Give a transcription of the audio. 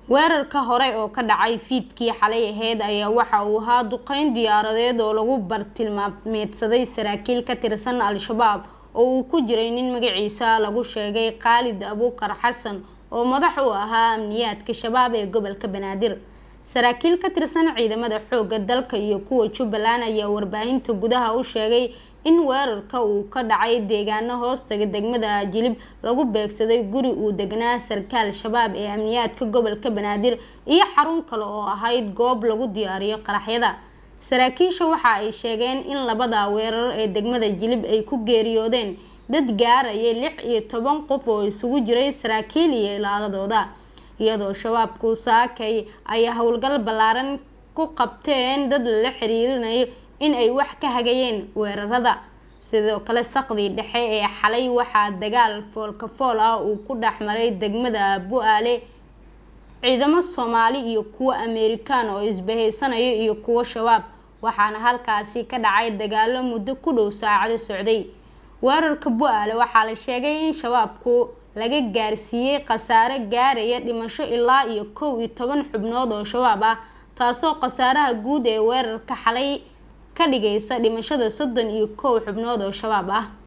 Weerarka hore oo ka dhacay fiidkii xalay ahayd ayaa waxa uu ahaa duqeyn diyaaradeed oo lagu bartilmaameedsaday saraakiil ka tirsan Al-Shabaab oo uu ku jiray nin magaciisa lagu sheegay Khaalid Abuukar Xasan oo madax u ahaa amniyaadka Shabaab ee gobolka Banaadir. Saraakiil ka tirsan ciidamada xoogga dalka iyo kuwa Jubbaland ayaa warbaahinta gudaha u sheegay in weerarka uu ka dhacay deegaano hoostaga degmada Jilib lagu beegsaday guri uu degnaa sarkaal Shabaab ee amniyaadka gobolka Banaadir iyo xarun kale oo ahayd goob lagu diyaariyo qaraxyada. Saraakiisha waxa ay sheegeen in labada weerar ee degmada Jilib ay ku geeriyoodeen dad gaaraya 16 qof oo isugu jiray saraakiil iyo ilaaladooda, iyadoo Shabaabku saakay ay howlgal ballaaran ku qabteen dad lala xiriirinayo in ay wax ka hagayeen weerarada. Sidoo kale saqdii dhexe ee xalay waxaa dagaal foolka fool ah uu ku dhex maray degmada Bu-aale ciidamo Soomaali iyo kuwa Ameerikaan oo isbahaysanaya iyo kuwa Shabaab, waxaana halkaasi ka dhacay dagaalo muddo ku dhow saacado socday. Weerarka Bu-aale waxaa la sheegay in Shabaabku laga gaarsiiyey khasaare gaaraya dhimasho ilaa iyo 11 xubnood oo Shabaab ah, taasoo khasaaraha guud ee weerarka xalay ka dhigaysa dhimashada 31 xubnood oo Shabaab ah.